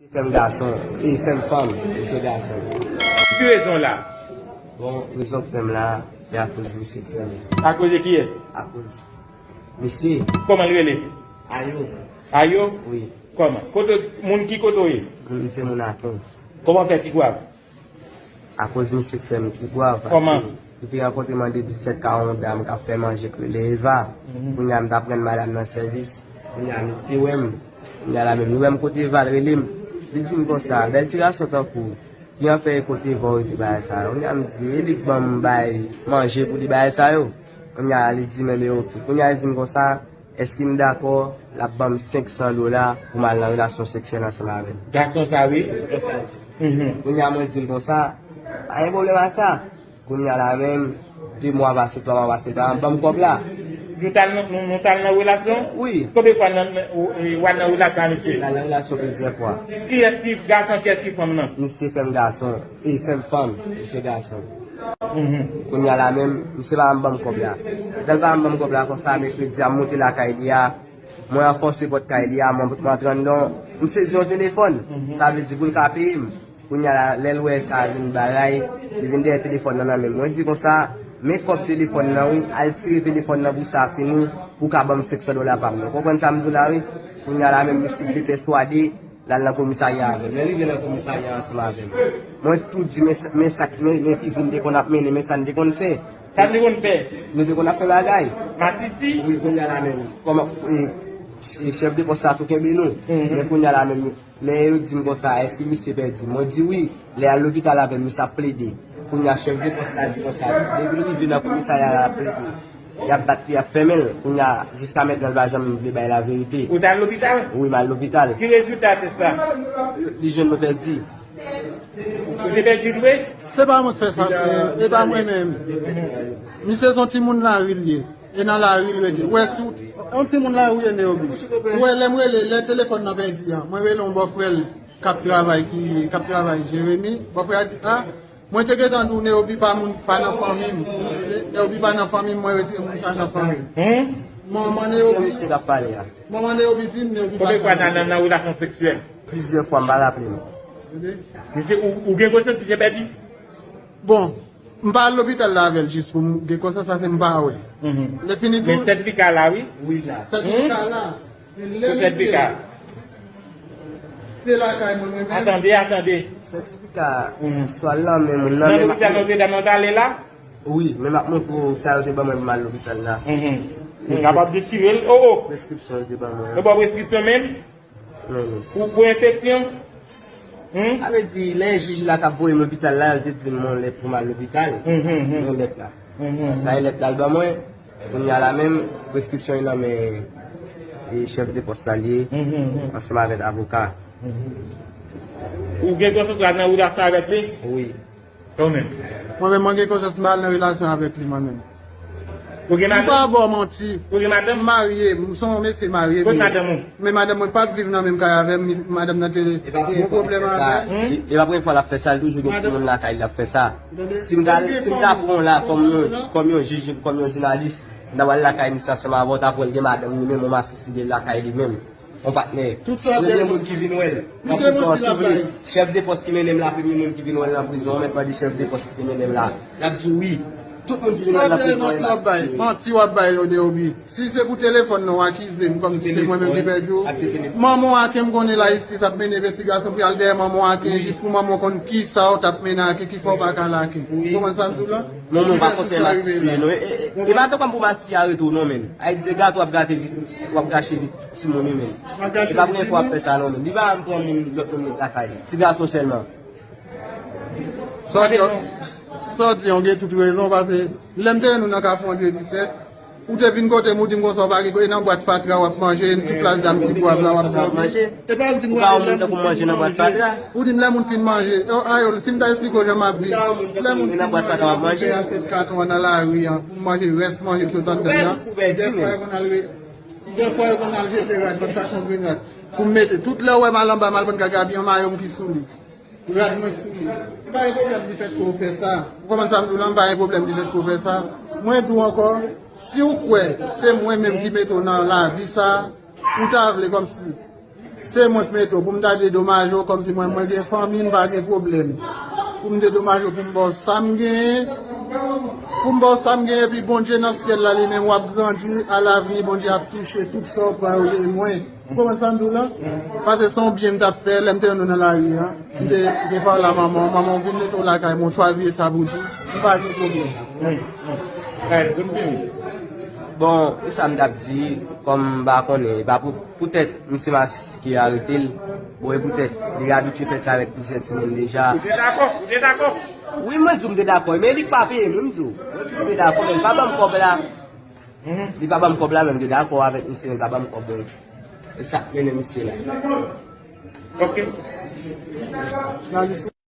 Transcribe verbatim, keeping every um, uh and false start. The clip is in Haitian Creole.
Fè m gason, e fè m fanm, misye gason. Ki rezon la? Bon, rezon k fè m la, e akoz misye k fè m. Akoz de kiyès? Akoz misye. Kòman l rele? Ayo. Ayo? Wi. Kòman? Kote, moun ki kote w ye? Moun, misye moun Aken. Kòman w fè Ti Gwav? Akoz misye k fè m Ti Gwav, paske li te rankontre m an de disèt ka yon dam k ap fè manje k rele Eva. Kounye a m t ap rann madanm nan sèvis. Kounye a misye wè m. Kounye a la menm li wè m kote Eva, l rele m. Li di m konsa, bèl ti gason tankou w, ki an fè e kote Eva w rete bagay sa yo. Kounye a m di, e li k ban m bay manje pou li bagay sa yo. Kounye a li di m, enben oke. Kounye a li di m konsa, èske m dakò, l ap ban m senk san dola pou m al nan relasyon seksyèl ansanm avè l. Gason sa, wi. Konsa l di. Kounye a mwen di l konsa, pa gen pwoblèm a sa. Kounye a la menm, de mwa pase, twa mwa pase, l pa ban m kòb la. Nou t al nan, nou, nou t al nan relasyon? Wi. Konbyen fwa nan, nan, ou, e, w al nan relasyon a misye? L al nan relasyon plizyè fwa. Kiyès ki gason, kiyès ki fanm nan? Misye fè m gason, e fè m fanm, misye gason. Kounye a la menm, misye pa janm ban m kòb la. Lè l pa janm ban m kòb la konsa, mèkredi a, m moute lakay li a, mwen ranfòse pòt kay li a, mwen, mwen antre anndan, m sezi yon telefòn. Sa vle di pou l ka peye m. Kounye a la, lè l wè sa vin bagay, li vin dèyè telefòn nan nan men m. Mwen di konsa, men kòb telefòn nan wi, al tire telefòn nan pou sa fini, pou w ka ban m senk san dola pa m nan. Ou konprann sa m di w la wi? Kounye a la menm, misye te pèswade, l al nan komisarya avè m. Lè l rive nan komisarya ansanm avè m, mwen tou di, men sa, men sa, men, men ki vi n te konn ap mennen, men sa n te konn fè. Sa n te konn fè? Nou te konn ap fè bagay. Masisi? Wi, kounye a la menm, kòman, e, e, chèf de pòs la tou kenbe nou. Men kounye a la menm, lè yo di m konsa, èske misye pèdi? Mwen di wi. Lè y al lopital avè m, misye ap plede. Kounye a chèf de pòs la di konsa, depi l rive nan komisarya la, l ap plede. Y ap bat li, y ap fèmen l. Kounye a, jiska mentnan, l pa janm vle bay laverite. Ou t al lopital? Wi, m al lopital. Ki rezilta tès la? Li jwenn mwen pèdi. Ou te pèdi l vre? Se pa mwen k fè sa, e, e pa mwen menm. Misye se yon timoun lari l ye. E nan lari l rete. Ou wè si w, yon timoun lari w ye, Neobi. Ou wè lè m rele, lè telefòn nan pèdi an, mwen rele yon bòfrè l k ap travay, ki, k ap travay Jeremi. Bòfrè a di, a, mwen te gentan di w Neobi pa moun, pa nan fanmi m. Neobi pa nan fanmi m, mwen retire moun sa nan fanmi m. Manman Neobi. Misye k ap pale a. Manman Neobi di m Neobi pa nan fanmi m. Konbyen fwa nan, nan, nan relasyon seksyèl? Plizyè fwa, m pa raple m. Misye, ou, ou gen konsyans misye pèdi? Bon, m pa al lopital la avè l jis pou m gen konsyans paske m pa wè. Lè fini tou. Men sètifika la, wi. Wi, la. Sètifika la. Men lè misye te lakay mwen, mwen menm. Atande, atande. Sètifika swa l nan men moun nan, men lopital nan te nan ale la? Wi, men m ap montre w sa yo te ban mwen pou m al lopital la. Ou kapab desire l? O, o. Preskripsyon yo te ban mwen. Yo ba w preskripsyon menm? Ou pou enfeksyon? Hmm? Sa vle di, lè jij la t ap voye m lopital la, yo te di m yon lèt pou m al lopital. Yon lèt la. Sa e lèt la l ban mwen. Kounye a la menm, preskripsyon e nan men, e, chèf de pòs la l ye, ansanm avèk avoka. Ou gen konsantre nan relasyon avèk li? Wi. Ou menm? Mwen menm, mwen gen konsyans, m pa al nan relasyon avèk li, mwen menm. Ou gen madanm? M pa ba w manti. Ou gen madanm? M marye, m se yon mesye marye m ye. Kot madanm ou? Men madanm mwen pa t viv nan menm kay avè m, madanm nan te gen yon pwoblèm avè l. E pa premye fwa l ap fè sa, li toujou gen timoun lakay li ap fè sa. Si m ta, si m ta pran w la kòm yon, kòm yon jij, kòm yon jounalis, m ta pral lakay misye ansanm avè w, ta pral gen madanm li menm, yon masisi li lakay li menm. Yon patnè. Premye moun ki vin wè l nan prizon an, si w vle. Chèf de pòs ki mennen m la, premye moun ki vin wè l nan prizon an, mèt mande chèf de pòs ki te mennen m la. L ap di w wi. Tout moun ki vin wè l nan prizon an, e masisi yo ye. Manti w ap bay yo, Neobi. Si se pou telefòn nan w akize m kòmsi se mwen menm ki pèdi w. Manman w atè m konnen lajistis ap mennen envestigasyon pou y al dèyè manman w atè jis pou manman w konn kisa w t ap mennen atè ki fè w pa ka lake. Ou konprann sa m di w la? Manman w pa konn fè masisi yo non. E, e, e pa tankou m pou masisi a rete w non, menn. Ay di se gato w ap gate, w ap gache vi timoun wi menn. E pa premye fwa w ap fè sa non menn. Li pa janm pran moun, lòt moun met lakay li. Ti gason sèlman. Sa w di an, sa w di an, w gen tout rezon, paske lè m te wè nou nan Kafou an de disèt, ou te vin kote m, ou di m konsa w pa gen kote, e nan bwat fatra w ap manje, e sou plas dam Ti Gwav la w ap dòmi. E pa l di m rale lè m fin manje. Ou di m lè moun fin manje. Ayol, si m ta esplike w jan m ap viv. Lè moun fin manje, m ap peye asyèt katon an nan lari an, pou m manje rès manje k sot anndan l lan. Dèfwa yo konn al re-, dèfwa yo konn al jete rad, m ap chache yon grenn rad pou m mete. Tout lè w wè m al anba, m al pran kaka, gen yon mayo m ki sou li. Rad mwen sou li. M pa gen pwoblèm difèt ke w fè sa. Ou konprann sa m di w la, m pa gen pwoblèm difèt ke w fè sa. Mwen di w ankò, si w kwè se mwen menm ki mete w nan lavi sa, ou ta vle kòmsi Se mwen k mete w. Pou m ta dedomaje w kòmsi mwen, mwen gen fanmi, m pa gen pwoblèm. Pou m dedomaje w, pou m ba w sa m genyen. Pou m ba w sa m genyen, epi Bondye nan syèl la, li menm w ap grandi, alavni, Bondye ap touche tout sa w pran yo de mwen. Ou konprann sa m di w la? Paske se yon byen m t ap fè, lè m te jwenn ou nan lari a. M te, m te pale a manman w, manman w vin mete w lakay mwen, w chwazi e sa pou di. M pa gen pwoblèm. Bon, e sa m t ap di, kòm m pa konnen, e pa pou, poutèt misye maske arete l, bon, e poutèt li abitye fè sa avèk plizyè timoun deja. Ou te dakò? Ou te dakò? Wi, mwen di w m te dakò, men li pa peye m, wi, m di w. Mwen di w m te dakò, men li pa ban m kòb la. Li pa ban m kòb la, men m te dakò avèk misye, men li pa ban m kòb mwen. E sa k mennen misye la. Ok.